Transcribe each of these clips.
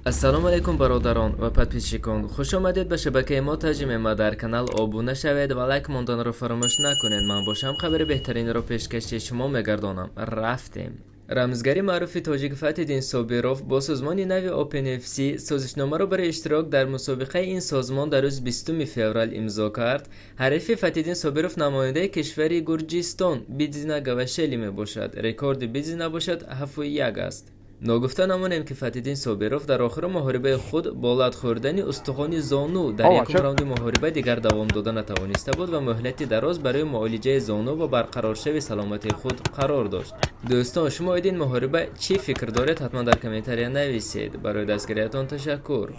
Ассалому алайкум, бародарон ва подписчикон. Хуш омадед ба шабакаи мо Таҷи ММА. Дар канал обуна шавед ва лайк монданро фаромӯш накунед. Ман бошам, хабари беҳтаринро пешкаши шумо мегардонам. Рафтем. Рамзгари маъруфи тоҷик Фатҳиддин Собиров бо созмони нави OpenFC созишномаро барои иштирок дар мусобиқаи ин созмон дар рӯзи 20 феврал имзо кард. Ҳарифи Фатҳиддин Собиров намояндаи кишвари Гурҷистон Бидзина Гавашели мебошад. Рекорди Бидзина бошад 7-1 аст. Ногуфта намонем, ки Фатҳиддин Собиров дар охири муҳорибаи худ бо лат хӯрдани устухони зону дар якум раунди муҳориба дигар давом дода натавониста буд ва муҳлати дароз барои муолиҷаи зону ва барқароршавии саломатии худ қарор дошт. Дӯстон, шумо оиди ин муҳориба чӣ фикр доред, ҳатман дар комментария нависед. Барои дастгириятон ташаккур.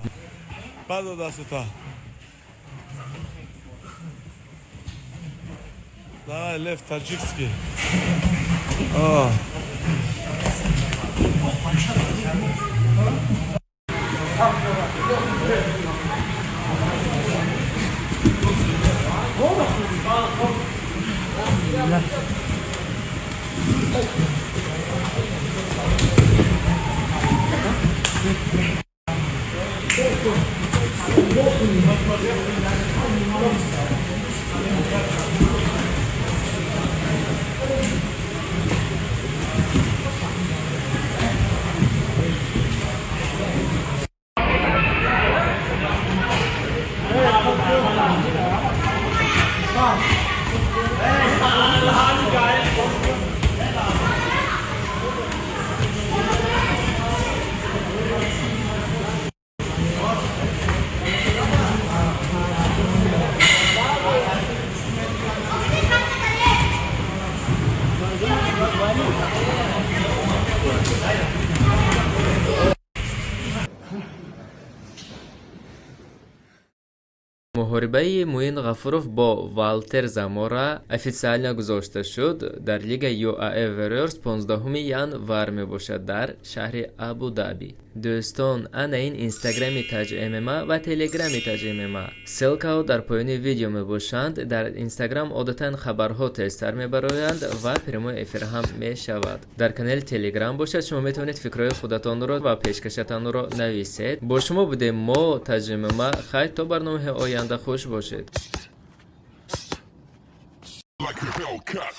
Бадо дастута. Давай, лев таджикский. О. Муҳорибаи Муин Ғафуров бо Валтер Замора официально гузошта шуд. Дар лига UAE Warriors 15 январ мебошад дар шаҳри Абу-Даби. Дӯстон, ана ин инстаграми Таҷ ММА ва телеграми Таҷ ММА. Ссылкаҳо дар поёни видео мебошанд. Дар инстаграм одатан хабарҳо тезтар мебароянд ва прямой эфир ҳам мешавад. Дар канали Телеграм бошад, шумо метавонед фикрҳои худатонро ва пешкашатонро нависед. Бо шумо будем мо, Таҷ ММА. Хайр, то барномаи оянда, хуш бошед. Like a Hellcat.